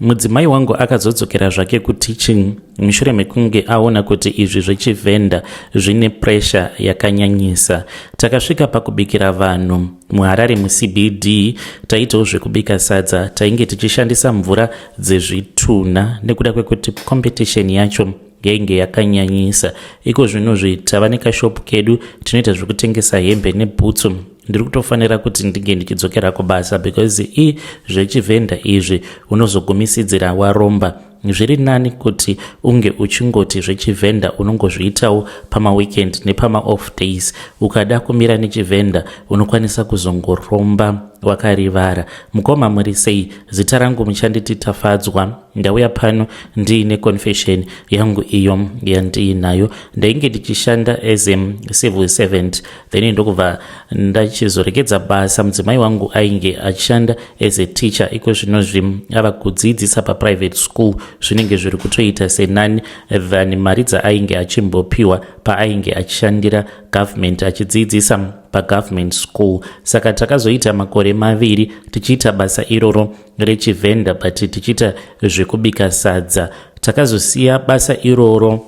Mudzimai wangu akazodzokera zvake kuteaching mushure mekunge aona kuti izvi zvechivhenda zvine pressure yakanyanyisa. Takasvika pakubikira vanhu muHarare muCBD, taitawo zvekubika sadza, tainge tichishandisa mvura dzezvitunha nekuda kwekuti competition yacho yainge yakanyanyisa. Iko zvinozvi tava nekashopu kedu tinoita zvekutengesa hembe nebhutsu. Ndiri kutofanira kuti ndinge ndichidzokera kubasa because i zvechivhenda izvi unozogumisidzira waromba. Zviri nani kuti unge uchingoti zvechivhenda unongozviitawo pamaweekend nepamaoff days. Ukada kumira nechivhenda unokwanisa kuzongoromba wakarivara. Mukoma muri sei? Zita rangu muchanditi Tafadzwa. Ndauya pano ndiine confession yangu iyo yandiinayo. Ndainge ndichishanda as a civil servant, then ndokubva ndachizoregedza basa. Mudzimai wangu ainge achishanda as a teacher, iko zvinozvi ava kudzidzisa paprivate school. Zvinenge zviri kutoita senani than mari dzaainge achimbopiwa paainge achishandira government achidzidzisa pagovernment school. Saka takazoita makore 2 tichiita basa iroro rechivhenda, but tichiita zvekubika sadza. Takazosiya basa iroro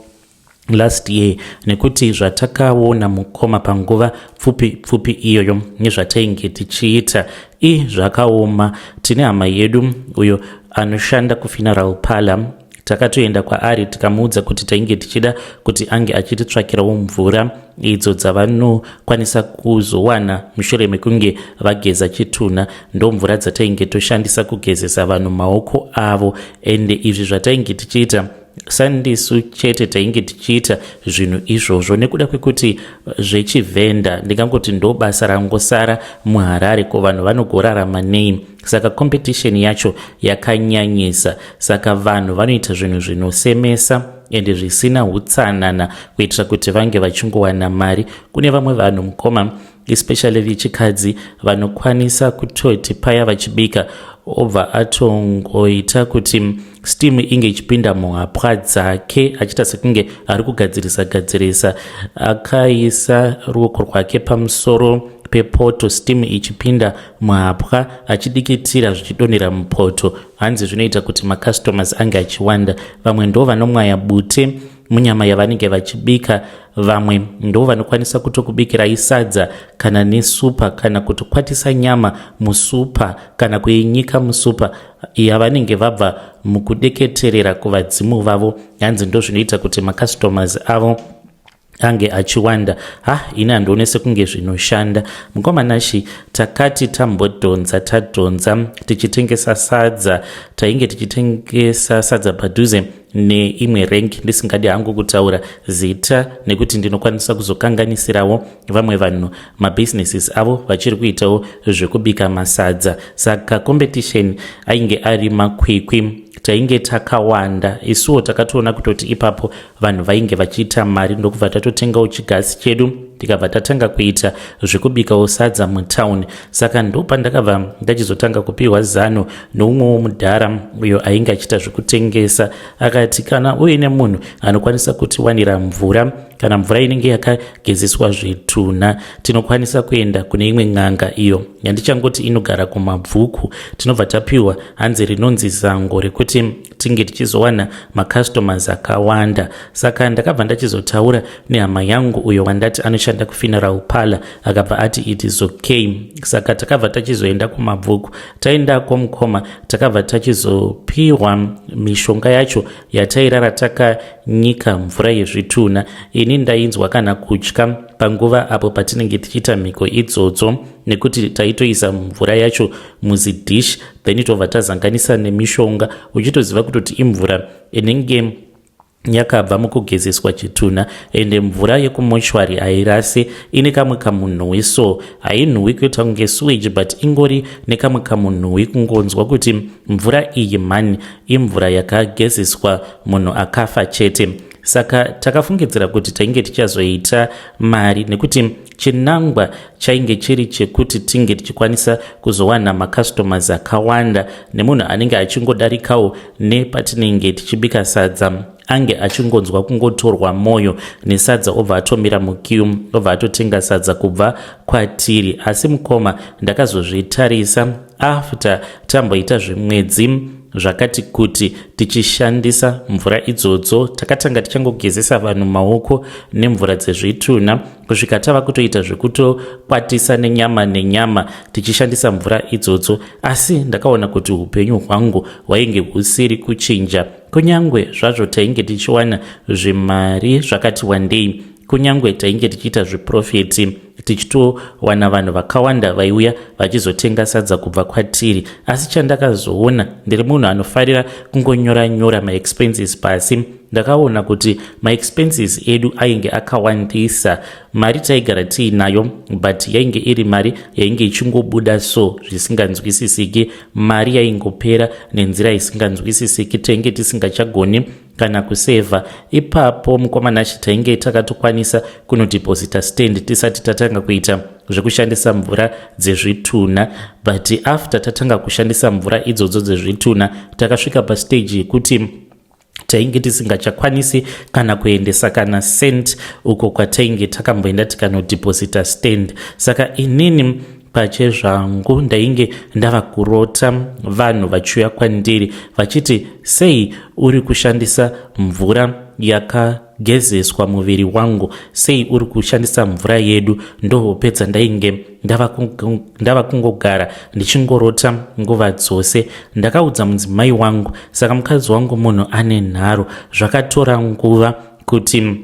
last year nekuti zvatakaona mukoma panguva pfupi pfupi iyoyo nezvatainge tichiita i zvakaoma. Tine hama yedu uyo anoshanda kufuneral parlor. Takatoenda kwaari tikamuudza kuti tainge tichida kuti ange achititsvakirawo mvura idzo dzavanokwanisa kuzowana mushure mekunge vageza chitunha. Ndo mvura dzatainge toshandisa kugezesa vanhu maoko avo. Ende izvi zvatainge tichiita, sandisu chete tainge tichiita zvinhu izvozvo, nekuda kwekuti zvechivhenda ndingangoti ndo basa rangosara muHarare. Ko vanhu vanogorarama nei? Saka competition yacho yakanyanyisa, saka vanhu vanoita zvinhu zvinosemesa ende zvisina utsanana kuitira kuti vange vachingowana mari. Kune vamwe vanhu mukoma, especially vechikadzi, vanokwanisa kutoti paya vachibika obva atongoita kuti steam inge ichipinda muhapwa dzake, achiita sekunge ari kugadzirisa gadzirisa, akaisa ruoko rwake pamusoro pepoto, steam ichipinda muhapwa, achidikitira zvichidonhera mupoto. Hanzi zvinoita kuti macustomers ange achiwanda. Vamwe ndo vanomwaya bute munyama yavanenge vachibika. Vamwe ndo vanokwanisa kutokubikirai sadza kana nesupa, kana kutokwatisa nyama musupa, kana kuinyika musupa yavanenge vabva mukudeketerera kuvadzimu vavo. Hanzi ndo zvinoita kuti macustomers avo ange achiwanda. Ha, ini handione sekunge zvinoshanda, mukomanashi. Takati tambodhonza tadhonza tichitengesa sadza, tainge tichitengesa sadza padhuze neimwe rank, ndisingadi hangu kutaura zita nekuti ndinokwanisa kuzokanganisirawo vamwe vanhu mabusinesses avo vachiri kuitawo zvekubika masadza. Saka competition ainge ari makwikwi, tainge takawanda. Isuwo takatoona kutoti ipapo vanhu vainge vachiita mari, ndokubva tatotengawo chigasi chedu, tikabva tatanga kuita zvekubikawo sadza mutauni. Saka ndopandakabva ndachizotanga kupiwa zano noumwewo mudhara uyo ainge achiita zvekutengesa. Akati kana uine munhu anokwanisa kutiwanira mvura, kana mvura inenge yakagezeswa zvitunha, tinokwanisa kuenda kune imwe n'anga iyo yandichangoti inogara kuMabvuku. Tinobva tapiwa hanzi rinonzi zango rekuti tinge tichizowana macustomers akawanda. Saka ndakabva ndachizotaura nehama yangu uyo wandati anoshanda kufuneral parlor, akabva ati it is okay. Saka takabva tachizoenda kuMabvuku. Taendako mukoma, takabva tachizopiwa mishonga yacho yatairara takanyika mvura yezvitunha. Ini ndainzwa kana kutya panguva apo patinenge tichiita mhiko idzodzo, nekuti taitoisa mvura yacho muzidhish, then tobva tazanganisa nemishonga, uchitoziva kutoti imvura inenge yakabva mukugezeswa chitunha. Ende mvura yekumochwari hairasi, ine kamwe kamunhuwi, so hainhuwi kuita kunge sewage, but ingori nekamwe kamunhuwi, kungonzwa kuti mvura iyi mhani imvura yakagezeswa munhu akafa chete. Saka takafungidzira kuti tainge tichazoita mari, nekuti chinangwa chainge chiri chekuti tinge tichikwanisa kuzowana macustomers akawanda, nemunhu anenge achingodarikawo nepatinenge tichibika sadza ange achingonzwa kungotorwa mwoyo nesadza, obva atomira muqueue, obva atotenga sadza kubva kwatiri. Asi mukoma, ndakazozvitarisa after tamboita zvemwedzi zvakati kuti tichishandisa mvura idzodzo. Takatanga tichangogezesa vanhu maoko nemvura dzezvitunha kusvika tava kutoita zvekutokwatisa nenyama nenyama tichishandisa mvura idzodzo. Asi ndakaona kuti upenyu hwangu hwainge husiri kuchinja, kunyangwe zvazvo tainge tichiwana zvimari zvakati wandei, kunyangwe tainge tichiita zveprofiti, tichitowana vanhu vakawanda vaiuya vachizotenga sadza kubva kwatiri. Asi chandakazoona, ndiri munhu anofarira kungonyora nyora maexpenses pasi, ndakaona kuti maexpenses edu ainge akawandisa. Mari taigara tiinayo, but yainge iri mari yainge ichingobuda so zvisinganzwisisiki. Mari yaingopera nenzira isinganzwisisiki. Tainge tisingachagoni kana kusevha. Ipapo, mukoma Nashe, tainge takatokwanisa kunodhipozita stand tisati tatanga kuita zvekushandisa mvura dzezvitunha, but after tatanga kushandisa mvura idzodzo dzezvitunha, takasvika pastage yekuti tainge tisingachakwanisi kana kuendesa kana cent uko kwatainge takamboenda tikanodhipozita stand. Saka inini pachezvangu ndainge ndava kurota vanhu vachiuya kwandiri vachiti, "Sei uri kushandisa mvura yakagezeswa muviri wangu? Sei uri kushandisa mvura yedu?" Ndohope dzandainge ndava kungogara ndichingorota nguva dzose. Ndakaudza mudzimai wangu. Saka mukadzi wangu munhu ane nharo. Zvakatora nguva kuti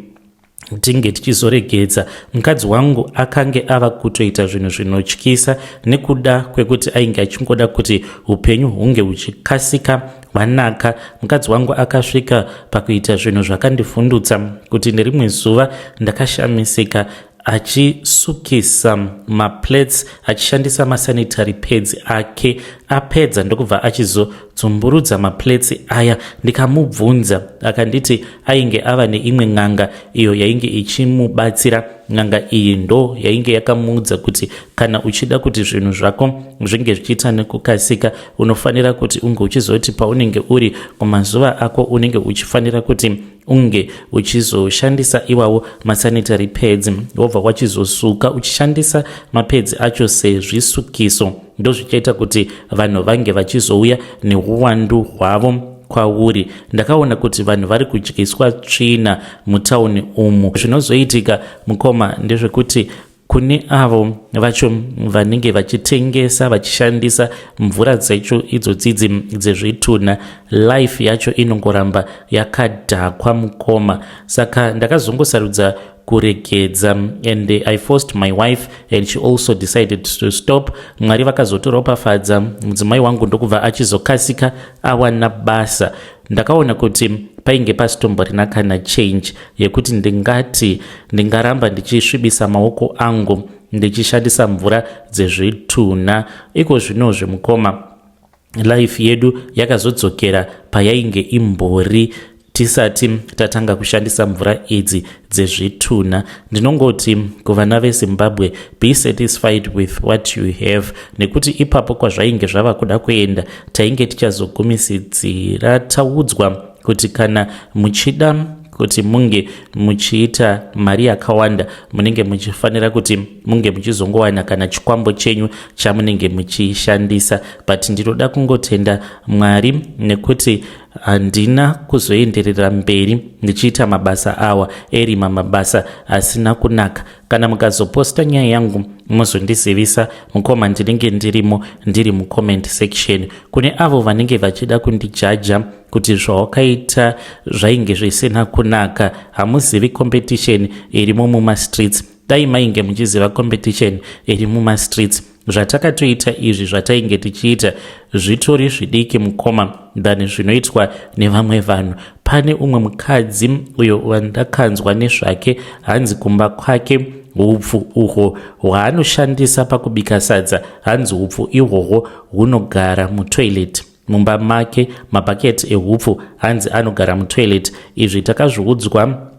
tinge tichizoregedza. Mukadzi wangu akange ava kutoita zvinhu zvinotyisa nekuda kwekuti ainge achingoda kuti upenyu hunge huchikasika hwanaka. Mukadzi wangu akasvika pakuita zvinhu zvakandivhundutsa, kuti nerimwe zuva ndakashamisika achisukisa maplates achishandisa masanitary pads ake. Apedza, ndokubva achizodzumburudza maplates aya. Ndikamubvunza, akanditi ainge ava neimwe n'anga iyo yainge ichimubatsira. N'anga iyi ndo yainge yakamuudza kuti kana uchida kuti zvinhu zvako zvinge zvichiita nekukasika, unofanira kuti unge uchizoti paunenge uri kumazuva ako, unenge uchifanira kuti unge uchizoshandisa iwawo masanitary pads, wobva wachizosuka uchishandisa mapads acho sezvisukiso. Ndozvichaita kuti vanhu vange vachizouya neuwandu hwavo kwauri. Ndakaona kuti vanhu vari kudyiswa tsvina mutauni umu. Zvinozoitika, mukoma, ndezvekuti kune avo vacho vanenge vachitengesa vachishandisa mvura dzacho idzodzidzi dzezvitunha, life yacho inongoramba yakadhakwa, mukoma. Saka ndakazongosarudza kuregedza, and I forced my wife and she also decided to stop. Mwari vakazotoropafadza mudzimai wangu, ndokubva achizokasika awana basa. Ndakaona kuti painge pasitomborina kana change yekuti ndingati ndingaramba ndichisvibisa maoko angu ndichishandisa mvura dzezvitunha. Iko zvinozvi, mukoma, life yedu yakazodzokera payainge imbori tisati tatanga kushandisa mvura idzi dzezvitunha. Ndinongoti kuvana veZimbabwe, be satisfied with what you have, nekuti ipapo kwazvainge zvava kuda kuenda, tainge tichazogumisidzira taudzwa kuti kana muchida kuti munge muchiita mari yakawanda, munenge muchifanira kuti munge muchizongowana kana chikwambo chenyu chamunenge muchishandisa. But ndinoda kungotenda Mwari nekuti handina kuzoenderera mberi ndichiita mabasa awa erima, mabasa asina kunaka. Kana mukazoposta nyaya yangu, muzondizivisa, mukoma. Ndinenge ndirimo, ndiri mucomment section. Kune avo vanenge vachida kundijaja kuti zvawakaita zvainge zvisina kunaka, hamuzivi competition irimo mumastreets. Dai mainge muchiziva competition iri mumastreets, zvatakatoita izvi, zvatainge tichiita zvitori zvidiki, mukoma, than zvinoitwa nevamwe vanhu. Pane umwe mukadzi uyo wandakanzwa nezvake, hanzi kumba kwake upfu uhwo hwaanoshandisa pakubika sadza, hanzi upfu ihwohwo hunogara mutoilet mumba make. Mabhaketi ehupfu hanzi anogara mutoilet. Izvi takazviudzwa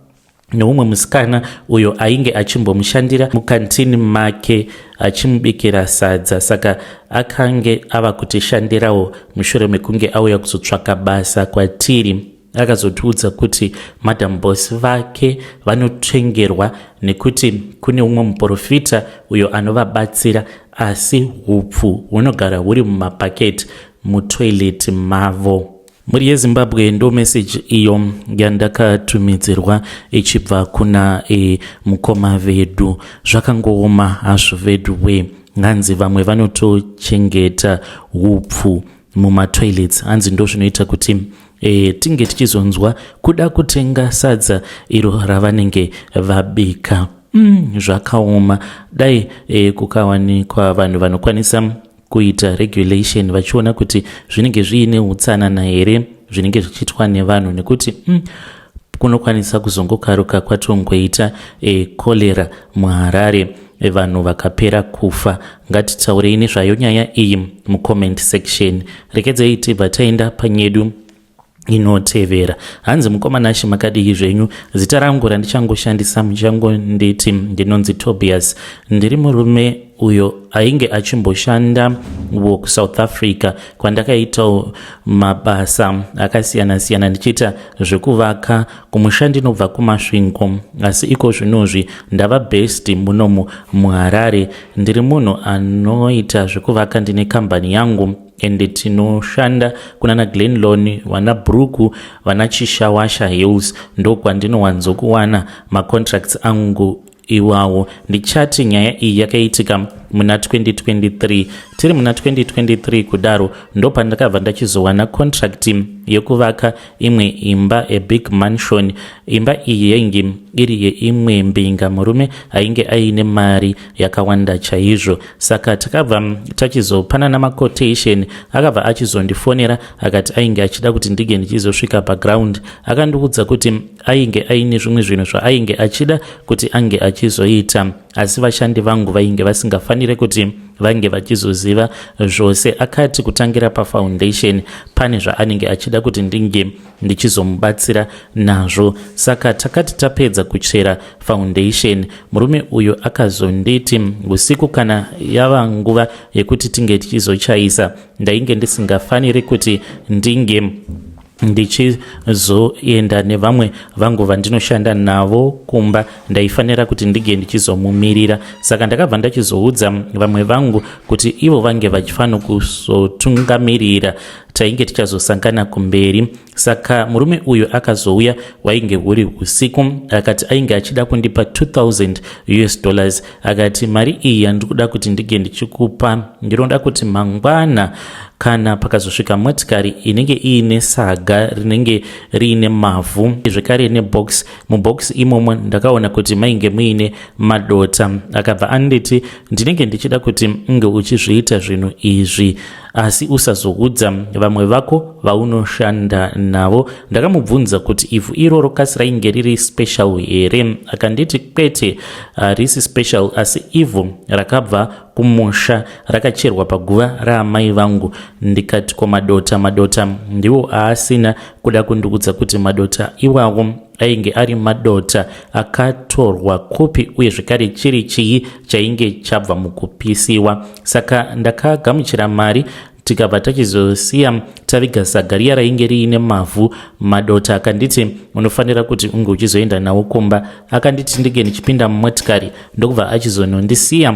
neumwe musikana uyo ainge achimbomushandira mukantini make achimubikira sadza. Saka akange ava kutishandirawo mushure mekunge auya kuzotsvaka basa kwatiri. Akazotiudza kuti madam boss vake vanotengerwa nekuti kune umwe muprofita uyo anovabatsira, asi upfu hunogara huri mumabhaketi. mutoilet mavo. Mhuri yeZimbabwe, ndo message iyo yandakatumidzirwa ichibva kuna mukoma vedu. Zvakangooma hazvo vedu we. Nganzi vamwe vanotochengeta hupfu mumatoilets, hanzi ndo zvinoita kuti tinge tichizonzwa kuda kutenga sadza iro ravanenge vabika. Zvakaoma. Dai kukawanikwa vanhu vanokwanisa kuita regulation, vachiona kuti zvinenge zviine utsanana here zvinenge zvichiitwa nevanhu, nekuti kunokwanisa kuzongokaruka kwatongoita cholera muHarare, vanhu vakapera kufa. Ngatitaurei nezvayo nyaya iyi mucomment section. Rekedzei tibva taenda panyedu inotevera. Hanzi, "Mukoma Nashe, makadii zvenyu? Zita rangu randichangoshandisa muchangonditi ndinonzi Tobias. Ndiri murume uyo ainge achimboshanda kuSouth Africa, kwandakaitawo mabasa akasiyana-siyana ndichiita zvekuvaka. Kumusha ndinobva kuMasvingo, asi iko zvinozvi ndava based munomu muHarare. Ndiri munhu anoita zvekuvaka, ndine kambani yangu ende tinoshanda kunana Glen Lorne, vana Brook, vana Chishawasha Hills, ndokwandinowanzokuwana macontracts angu iwawo. Ndichati nyaya iyi yakaitika muna 2023. Tiri muna 2023 kudaro, ndopandakabva ndachizowana contract yekuvaka imwe imba, a big mansion. Imba iyi yainge iri yeimwe mbinga, murume ainge aine mari yakawanda chaizvo. Saka takabva tachizopanana maquotation. Akabva achizondifonera akati ainge achida kuti ndinge ndichizosvika paground. Akandiudza kuti ainge aine zvimwe zvinhu zvaainge achida kuti ange achizoita, asi vashandi vangu vainge vasingafaniri kuti vange vachizoziva zvose. Akati kutangira pafoundation pane zvaanenge achida kuti ndinge ndichizomubatsira nazvo. Saka takati tapedza kuchera foundation, murume uyu akazonditi usiku kana yava nguva yekuti tinge tichizochaisa, ndainge ndisingafaniri kuti ndinge ndichizoenda nevamwe vangu vandinoshanda navo kumba, ndaifanira kuti ndinge ndichizomumirira. Saka ndakabva ndachizoudza vamwe vangu kuti ivo vange vachifanira kuzotungamirira, tainge tichazosangana kumberi. Saka murume uyu akazouya, wainge huri usiku. Akati ainge achida kundipa 2000 US dollars. Akati mari iyi yandiri kuda kuti ndinge ndichikupa, ndinoda kuti mangwana kana pakazosvika motikari inenge iine saga rinenge riine mavhu, zvekare nebox, mubox imomo ndakaona kuti mainge muine madota. Akabva anditi ndinenge ndichida kuti unge uchizviita zvinhu izvi, asi usazoudza vamwe vako vaunoshanda navo. Ndakamubvunza kuti ivhu iroro kasi rainge riri special here? Akanditi kwete, harisi special, asi ivhu rakabva kumusha, rakacherwa paguva raamai vangu. Ndikati ko madota? Madota ndiwo aasina kuda kundiudza kuti madota iwawo ainge ari madota akatorwa kupi, uye zvekare chiri chii chainge chabva mukupisiwa. Saka ndakagamuchira mari, tikabva tachizosiya taviga saga riya rainge riine mavhu, madota. Akanditi unofanira kuti unge uchizoenda nawo kumba. Akanditi ndinge ndichipinda mumotikari, ndokubva achizonondisiya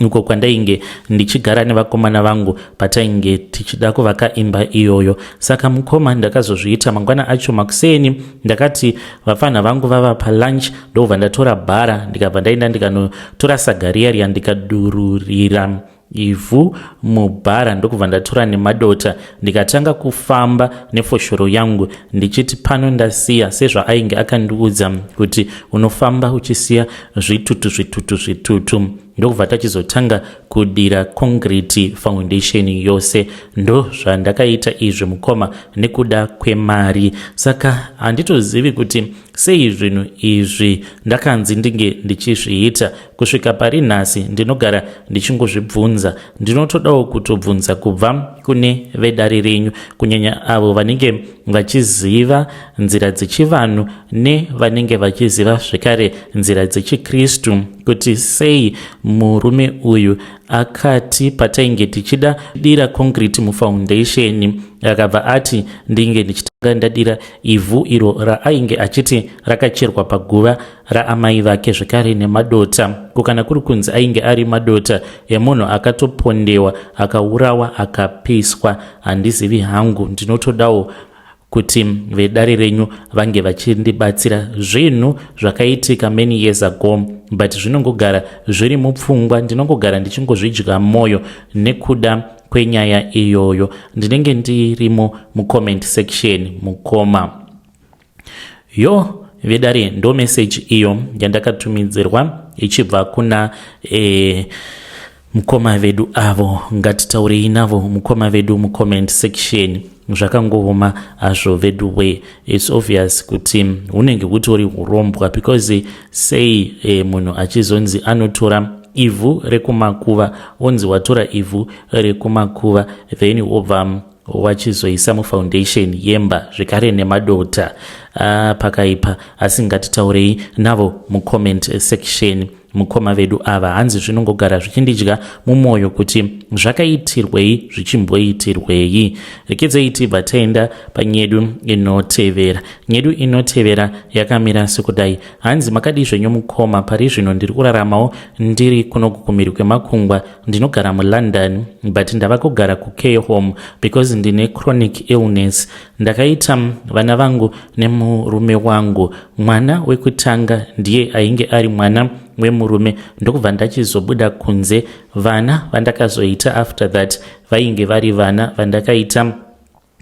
uko kwandainge ndichigara nevakomana vangu patainge tichida kuvaka imba iyoyo. Saka mukoma, ndakazozviita. Mangwana acho makuseni, ndakati vafana vangu vava palunch, ndobva ndatora bhara, ndikabva ndaenda ndikanotora saga riya riya, ndikadururira ivhu mubhara, ndokubva ndatora nemadota, ndikatanga kufamba nefoshoro yangu ndichiti pano ndasiya sezvaainge akandiudza kuti unofamba uchisiya zvitutu zvitutu zvitutu. Ndokubva tachizotanga kudira concrete foundation yose. Ndo zvandakaita izvi mukoma, nekuda kwemari. Saka handitozivi kuti sei zvinhu izvi ndakanzi ndinge ndichizviita. Kusvika pari nhasi ndinogara ndichingozvibvunza. Ndinotodawo kutobvunza kubva kune vedare renyu, kunyanya avo vanenge vachiziva nzira dzechivanhu nevanenge vachiziva zvekare nzira dzechikristu. Kuti sei murume uyu akati patainge tichida dira concrete mufoundation, akabva ati ndinge ndichitanga ndadira ivhu iro raainge achiti rakacherwa paguva raamai vake, zvekare nemadota? Ko kana kuri kunzi ainge ari madota emunhu akatopondewa, akaurawa, akapiswa? Handizivi hangu. Ndinotodawo kuti vedare renyu vange vachindibatsira. Zvinhu zvakaitika many years ago, but zvinongogara zviri mupfungwa. Ndinongogara ndichingozvidya mwoyo nekuda kwenyaya iyoyo. Ndinenge ndirimo mucomment section, mukoma. Yo, vedare, ndo meseji iyo yandakatumidzirwa ichibva kuna mukoma vedu avo. Ngatitaurei navo mukoma vedu mucomment section. Zvakangooma hazvo vedu we. It's obvious kuti hunenge hutori urombwa, because sei munhu achizonzi anotora ivhu rekumakuva, onzi watora ivhu rekumakuva, then wobva wachizoisa mufoundation yemba, zvekare nemadota? Pakaipa. Asi ngatitaurei navo mucomment section mukoma vedu ava. Hanzi zvinongogara zvichindidya mumwoyo kuti zvakaitirwei, zvichimboitirwei. Rekedzei tibva taenda panyedu inotevera. Nyedu inotevera yakamira sekudai. Hanzi, "Makadii zvenyu mukoma? Pari zvino ndiri kuraramawo ndiri kunoku kumhiri kwemakungwa. Ndinogara muLondon, but ndava kugara kucare home because ndine chronic illness. Ndakaita vana vangu nemurume wangu. Mwana wekutanga ndiye ainge ari mwana wemurume, ndokubva ndachizobuda kunze. Vana vandakazoita after that vainge vari vana vandakaita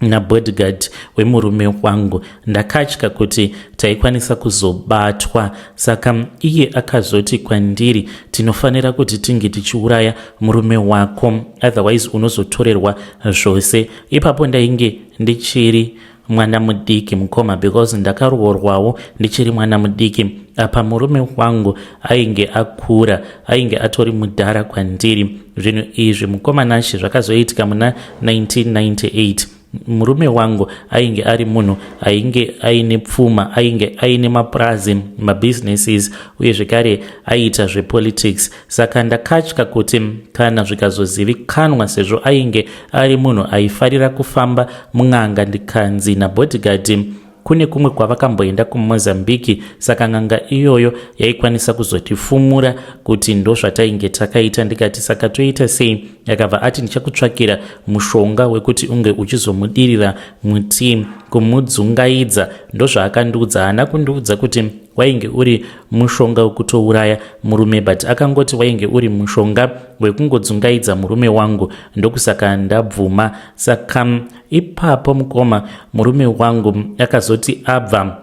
nabodyguard wemurume wangu. Ndakatya kuti taikwanisa kuzobatwa, saka iye akazoti kwandiri, 'Tinofanira kuti tinge tichiuraya murume wako, otherwise unozotorerwa zvose.' Ipapo ndainge ndichiri mwana mudiki, mukoma, because ndakaroorwawo ndichiri mwana mudiki. Apa murume wangu ainge akura, ainge atori mudhara kwandiri. Zvinhu izvi, mukoma Nashe, zvakazoitika muna 1998. Murume wangu ainge ari munhu ainge aine pfuma, ainge aine mapurazi, mabusinesses, uye zvekare aiita zvepolitics. Saka ndakatya kuti kana zvikazozivikanwa, sezvo ainge ari munhu aifarira kufamba mun'anga, ndikanzi nabodyguard kune kumwe kwavakamboenda kuMozambique, saka n'anga iyoyo yaikwanisa kuzotifumura kuti ndo zvatainge takaita. Ndikati, 'Saka toita sei?' Akabva ati, 'Ndichakutsvakira mushonga wekuti unge uchizomudirira muti kumudzungaidza.' Ndozvaakandiudza. Haana kundiudza kuti wainge uri mushonga wekutouraya murume, but akangoti wainge uri mushonga wekungodzungaidza murume wangu. Ndokusaka ndabvuma. Saka ipapo, mukoma, murume wangu akazoti abva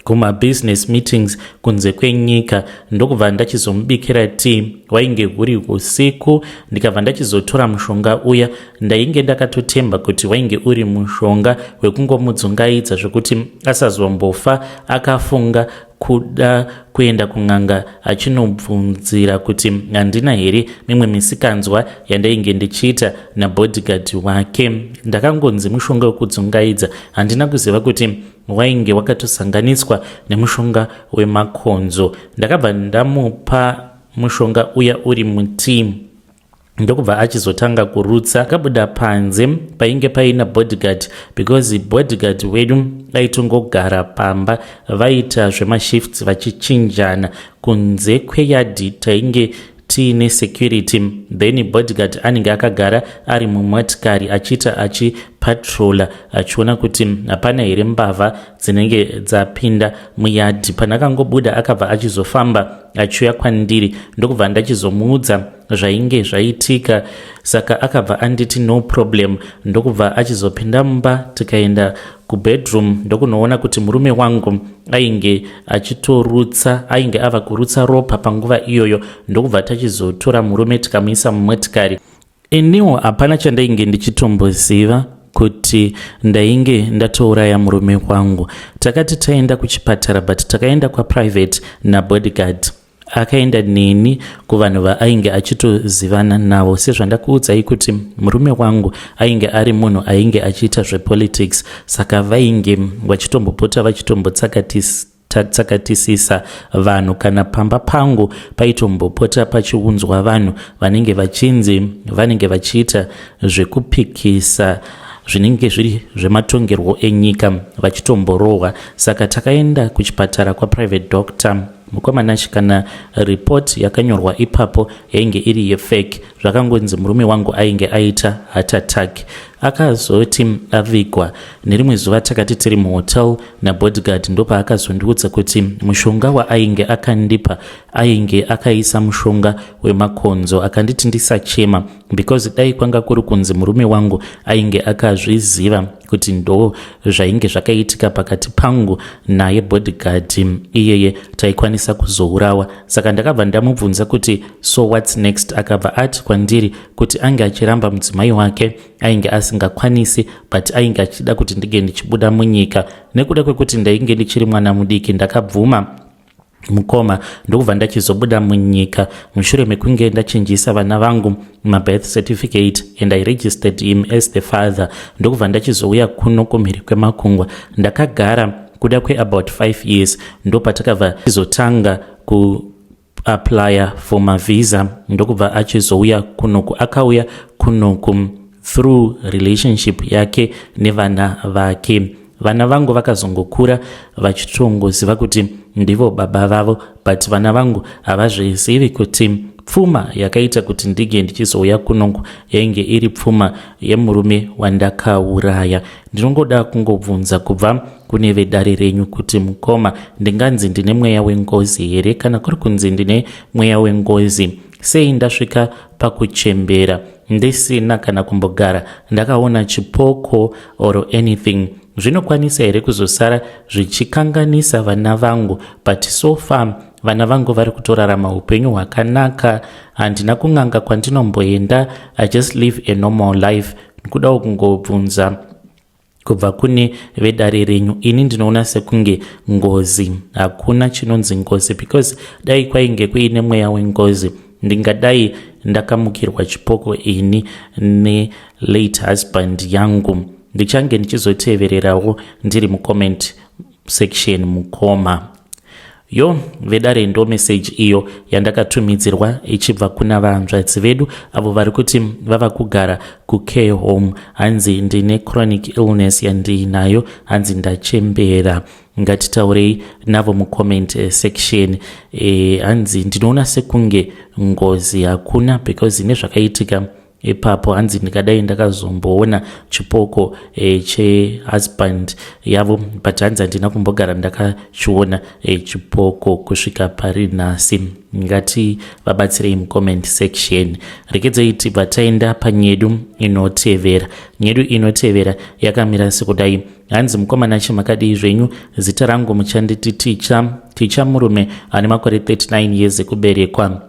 kumabusiness meetings kunze kwenyika, ndokubva ndachizomubikira tea. Wainge huri usiku. Ndikabva ndachizotora mushonga uya. Ndainge ndakatotemba kuti wainge uri mushonga wekungomudzungaidza zvekuti asazombofa akafunga kuda kuenda kun'anga achinobvunzira kuti handina here mimwe misikanzwa yandainge ndichiita nabodyguard wake. Ndakangonzi mushonga wekudzungaidza. Handina kuziva kuti wainge wakatosanganiswa nemushonga wemakonzo. Ndakabva ndamupa mushonga uya uri mutii, ndokubva achizotanga kurutsa. Akabuda panze painge paina bodyguard, because bodyguard wedu aitongogara pamba. Vaita zvemashifts vachichinjana. Kunze kweyadhi tainge tiine security, then bodyguard anenge akagara ari mumotikari achiita achipatrola, achiona kuti hapana here mbavha dzinenge dzapinda muyadhi. Panakangobuda, akabva achizofamba achiuya kwandiri, ndokubva ndachizomuudza zvainge zvaitika. Saka akabva anditi, 'No problem.' Ndokubva achizopinda mumba, tikaenda kubedroom, ndokunoona kuti murume wangu ainge achitorutsa, ainge ava kurutsa ropa panguva iyoyo. Ndokubva tachizotora murume, tikamuisa mumotikari. Iniwo hapana chandainge ndichitomboziva kuti ndainge ndatouraya murume wangu. Takati taenda kuchipatara, but takaenda kwaprivate nabodyguard. Akaenda neni kuvanhu vaainge achitozivana navo. Sezvandakuudzai kuti murume wangu ainge ari munhu ainge achiita zvepolitics, saka vainge vachitombopota vachitombotsa. Tsakatisisa vanhu. Kana pamba pangu paitombopota pachiunzwa vanhu vanenge vachinzi vanenge vachiita zvekupikisa zvinenge zviri zvematongerwo enyika, vachitomborohwa. Saka takaenda kuchipatara kwaprivate doctor, mukoma Nashi. Kana report yakanyorwa ipapo yainge iri yefake. Zvakangonzi murume wangu ainge aita heart attack. Akazoti avigwa, nerimwe zuva takati tiri muhotel nabodyguard, ndopaakazondiudza kuti mushonga waainge akandipa, ainge akaisa mushonga wemakonzo. Akanditi ndisachema because dai kwanga kuri kunzi murume wangu ainge akazviziva kuti ndo zvainge zvakaitika pakati pangu naye bodyguard iyeye, taikwanisa kuzourawa. Saka ndakabva ndamubvunza kuti, "So what's next?" Akabva ati kwandiri kuti ange achiramba mudzimai wake, ainge asingakwanisi, but ainge achida kuti ndinge ndichibuda munyika. Nekuda kwekuti ndainge ndichiri mwana mudiki, ndakabvuma, mukoma, ndokubva ndachizobuda munyika mushure mekunge ndachinjisa vana vangu mabirth certificate and I registered him as the father. Ndokubva ndachizouya kuno kumhiri kwemakungwa. Ndakagara kuda kweabout 5 years, ndopatakabva tizotanga kuapplya for mavisa, ndokubva achizouya kunoku. Akauya kunoku through relationship yake nevana vake. Vana vangu vakazongokura vachitongoziva kuti ndivo baba vavo, but vana vangu havazvizivi kuti pfuma yakaita kuti ndinge ndichizouya kunongo yainge iri pfuma yemurume wandakauraya. Ndinongoda kungobvunza kubva kune vedare renyu kuti, mukoma, ndinganzi ndine mweya wengozi here? Kana kuri kunzi ndine mweya wengozi, sei ndasvika pakuchembera ndisina kana kumbogara ndakaona chipoko or anything? Zvinokwanisa here kuzosara zvichikanganisa vana vangu? But so far vana vangu vari kutorarama upenyu hwakanaka. Handina kun'anga kwandinomboenda, I just live a normal life. Ndikudawo kungobvunza kubva kune vedare renyu. Ini ndinoona sekunge ngozi, hakuna chinonzi ngozi, because dai kwainge kuine mweya wengozi, ndingadai ndakamukirwa chipoko ini nelate husband yangu. Ndichange ndichizotevererawo ndiri mucomment section, mukoma. Yo, vedare, ndo meseji iyo yandakatumidzirwa ichibva kuna vanzvadzi vedu avo vari kuti vava kugara kucare home. Hanzi ndine chronic illness yandiinayo, hanzi ndachembera. Ngatitaurei navo mucomment section. Hanzi ndinoona sekunge ngozi hakuna because nezvakaitika ipapo, hanzi ndikadai ndakazomboona chipoko chehusband yavo, but hanzi handina kumbogara ndakachiona chipoko kusvika pari nhasi. Ngati vabatsirei mucomment section. Rekedzei tibva taenda panyedu inotevera. Nyedu inotevera yakamira sekudai. Hanzi, "Mukoma Nashi, makadii zvenyu? Zita rangu muchanditi Ticha. Ticha murume ane makore 39 years ekuberekwa.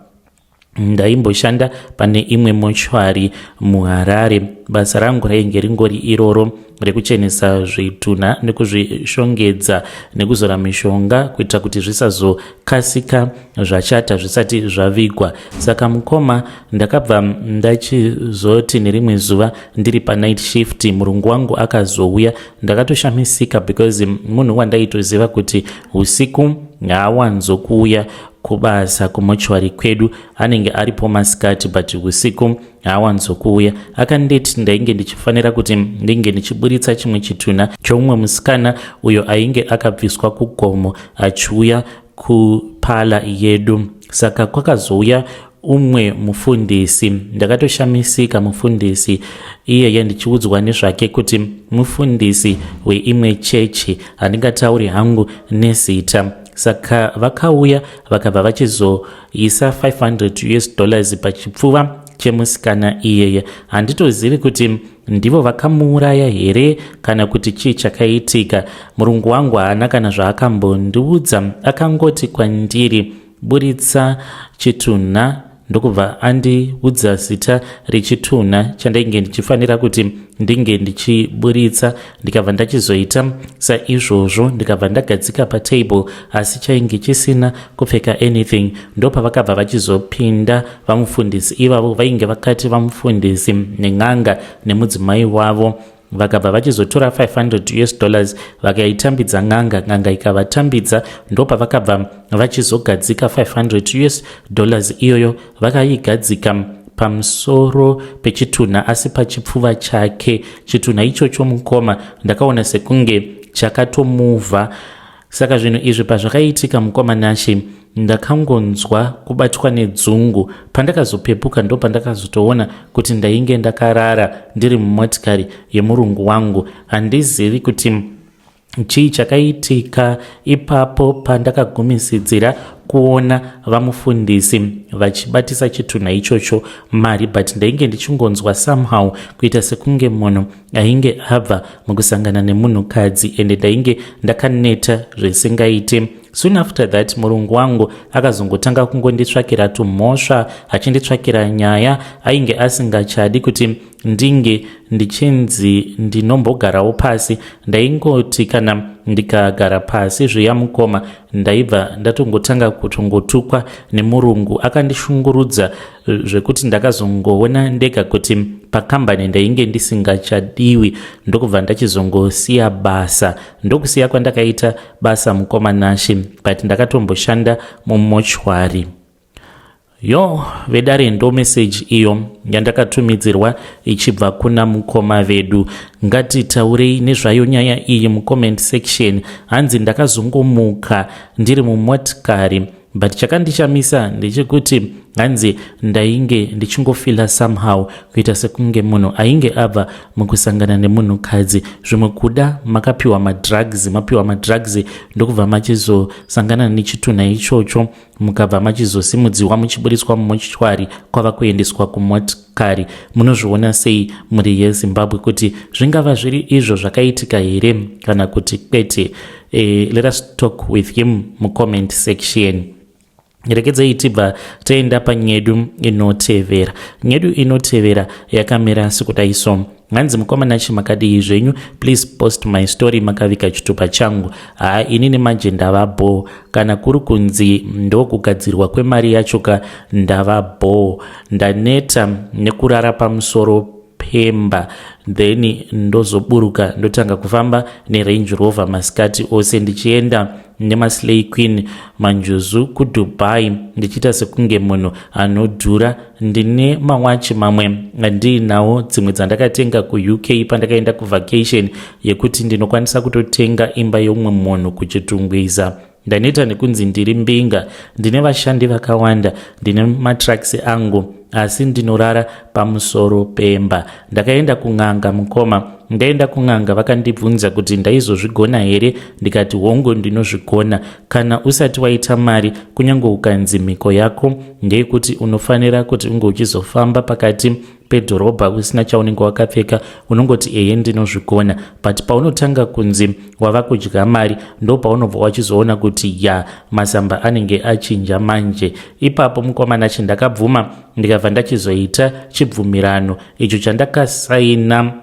Ndaimboshanda pane imwe mochwari muHarare. Basa rangu rainge ringori iroro rekuchenesa zvitunha nekuzvishongedza nekuzora mishonga kuitira kuti zvisazokasika zvachata zvisati zvavigwa. Saka mukoma, ndakabva ndachizoti nerimwe zuva ndiri panight shift, murungu wangu akazouya. Ndakatoshamisika because munhu wandaitoziva kuti usiku haawanzokuuya kubasa kumochwari kwedu, anenge aripo masikati, but usiku haawanzokuuya. Akanditi ndainge ndichifanira kuti ndinge ndichiburitsa chimwe chitunha choumwe musikana uyo ainge akabviswa kugomo achiuya kuparlour yedu. Saka kwakazouya umwe mufundisi. Ndakatoshamisika mufundisi iyeye ndichiudzwa nezvake kuti mufundisi weimwe chechi, handingatauri hangu nezita. Saka vakauya, vakabva vachizoisa 500 US dollars pachipfuva chemusikana iyeye. Handitozivi kuti ndivo vakamuuraya here kana kuti chii chakaitika. Murungu wangu haana kana zvaakambondiudza. Akangoti kwandiri, 'Buritsa chitunha,' ndokubva andiudza zita rechitunha chandainge ndichifanira kuti ndinge ndichiburitsa. Ndikabva ndachizoita saizvozvo, ndikabva ndagadzika patable, asi chainge chisina kupfeka anything. Ndopavakabva vachizopinda vamufundisi ivavo, vainge vakati vamufundisi nen'anga nemudzimai wavo. Vakabva vachizotora 500 us dollars vakaitambidza n'anga, n'anga ikavatambidza. Ndopavakabva vachizogadzika 500 us dollars iyoyo, vakaigadzika pamusoro pechitunha, asi pachipfuva chake. Chitunha ichocho, mukoma, ndakaona sekunge chakatomuvha. Saka zvinhu izvi pazvakaitika, mukoma Nashe, ndakangonzwa kubatwa nedzungu. Pandakazopepuka, ndo pandakazotoona kuti ndainge ndakarara ndiri mumotikari yemurungu wangu. Handizivi kuti chii chakaitika ipapo pandakagumisidzira kuona vamufundisi vachibatisa chitunha ichocho mari, but ndainge ndichingonzwa somehow kuita sekunge munhu ainge abva mukusangana nemunhukadzi, ende ndainge ndakaneta zvisingaite. Soon after that, murungu wangu akazongotanga kungonditsvakira tumhosva, achinditsvakira nyaya. Ainge asingachadi kuti ndinge ndichinzi ndinombogarawo pasi. Ndaingoti kana ndikagara pasi zviya, mukoma, ndaibva ndatongotanga kutongotukwa nemurungu. Akandishungurudza zvekuti ndakazongoona ndega kuti pakambani ndainge ndisingachadiwi, ndokubva ndachizongosiya basa. Ndokusiya kwandakaita basa, mukoma Nashe, but ndakatomboshanda mumochwari. Yo, vedare, ndo meseji iyo yandakatumidzirwa ichibva kuna mukoma vedu. Ngatitaurei nezvayo nyaya iyi mucomment section. Hanzi ndakazongomuka ndiri mumotikari, but chakandishamisa ndechekuti hanzi ndainge ndichingofila somehow kuita sekunge munhu ainge abva mukusangana nemunhukadzi. Zvimwe kuda makapiwa madrugs, mapiwa madrugs, ndokubva machizosangana nechitunha ichocho, mukabva machizosimudziwa muchiburiswa mumochwari kwava kuendeswa kumotikari. Munozviona sei, mhuri yeZimbabwe, kuti zvingava zviri izvo zvakaitika here kana kuti kwete? Let us talk with him mucomment section. Rekedzei tibva taenda panyedu inotevera. Nyedu inotevera yakamira sekudai so. Hanzi, "Mukoma Nashe, makadii zvenyu? Please post my story makavika chitupa changu. Haa, inini manje ndava bho. Kana kuri kunzi ndokugadzirwa kwemari yacho ka, ndava bho. Ndaneta nekurara pamusoro pemba, then ndozoburuka ndotanga kufamba neRange Rover masikati ose, ndichienda nemaslay queen, manjuzu kuDubai, ndichiita sekunge munhu anodhura. Ndine mawachi mamwe andiinawo, dzimwe dzandakatenga kuUK pandakaenda kuvacation, yekuti ndinokwanisa kutotenga imba yeumwe munhu kuChitungwiza. Ndaneta nekunzi ndiri mbinga. Ndine vashandi vakawanda, ndine matrucks angu, asi ndinorara pamusoro pemba. Ndakaenda kun'anga, mukoma. Ndaenda kun'anga, vakandibvunza kuti ndaizozvigona here. Ndikati hongu, ndinozvigona. Kana usati waita mari, kunyange ukanzi mhiko yako ndeyekuti unofanira kuti unge uchizofamba pakati pedhorobha usina chaunenge wakapfeka, unongoti ehe, ndinozvigona. But paunotanga kunzi wava kudya mari, ndo paunobva wachizoona kuti ya, masamba anenge achinja manje ipapo. Mukoma Nashe, ndakabvuma, ndikabva ndachizoita chibvumirano icho chandakasaina.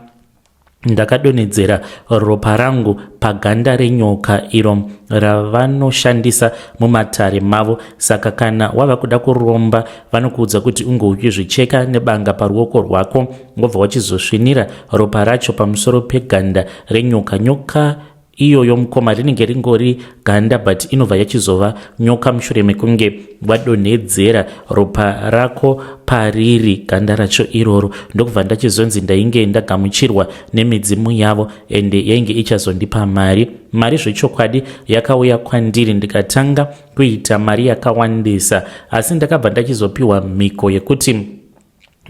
Ndakadonhedzera ropa rangu paganda renyoka iro ravanoshandisa mumatare mavo. Saka kana wava kuda kuromba, vanokuudza kuti unge uchizvicheka nebanga paruoko rwako, wobva wachizosvinira ropa racho pamusoro peganda renyoka. Nyoka iyoyo, mukoma, rinenge ringori ganda, but inobva yachizova nyoka mushure mekunge wadonhedzera ropa rako pariri ganda racho iroro. Ndokubva ndachizonzi ndainge ndagamuchirwa nemidzimu yavo, ende yainge ichazondipa mari. Mari zvechokwadi yakauya kwandiri, ndikatanga kuita mari yakawandisa, asi ndakabva ndachizopiwa mhiko yekuti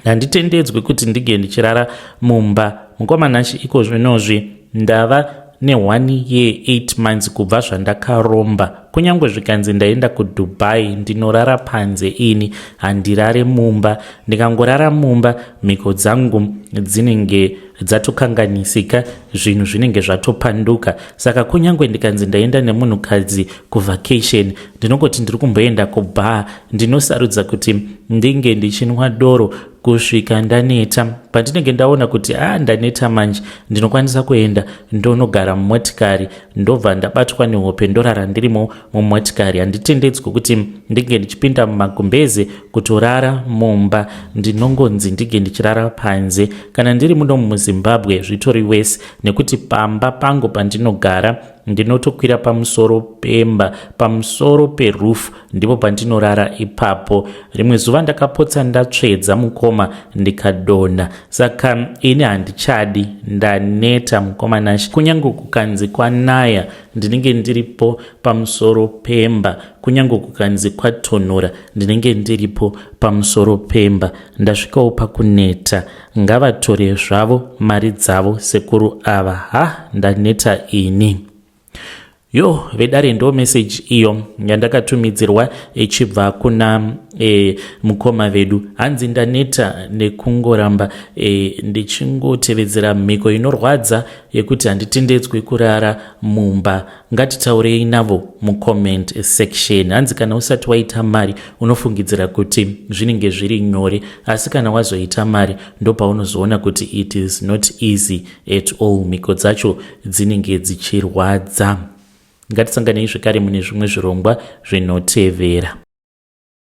handitendedzwi kuti ndinge ndichirara mumba. Mukoma Nashe, iko zvinozvi ndava ne1 year 8 months kubva zvandakaromba. Kunyange zvikanzi ndaenda kuDubai, ndinorara panze. Ini handirare mumba. Ndikangorara mumba, mhiko dzangu dzinenge dzatokanganisika, zvinhu zvinenge zvatopanduka. Saka kunyange ndikanzi ndaenda nemunhukadzi kuvacation, ndinongoti ndiri kumboenda kubar. Ndinosarudza kuti ndinge ndichinwa doro. kusvika ndaneta. Pandinenge ndaona kuti a ah, ndaneta manje, ndinokwanisa kuenda ndonogara mumotikari, ndobva ndabatwa nehope ndorara ndirimo mumotikari. Handitendedzwi kuti ndinge ndichipinda mumagumbeze kutorara mumba, ndinongonzi ndinge ndichirara panze. Kana ndiri muno muZimbabwe zvitori wese nekuti pamba pangu pandinogara ndinotokwira pamusoro pemba, pamusoro peroof ndipo pandinorara ipapo. Rimwe zuva ndakapotsa ndatsvedza mukoma ndikadonha, saka ini handichadi, ndaneta mukoma Nashe. Kunyange kukanzi kwanaya ndinenge ndiripo pamusoro pemba, kunyange kukanzi kwatonhora ndinenge ndiripo pamusoro pemba. Ndasvikawo pakuneta. Ngavatore zvavo mari dzavo sekuru ava, ha ndaneta ini. Yo vedare, ndo message iyo yandakatumidzirwa ichibva kuna mukoma vedu. Hanzi ndaneta nekungoramba ndictingotevedzera mhiko inorwadza yekuti handitendedzwi kurara mumba. Ngatitaurei navo mucomment section. Hanzi kana usati waita mari unofungidzira kuti zvinenge zviri nyore, asi kana wazoita mari ndopaunozoona kuti it is not easy at all, mhiko dzacho dzinenge dzichirwadza. Ngatisanganei zvekare mune zvimwe zvirongwa zvinotevera.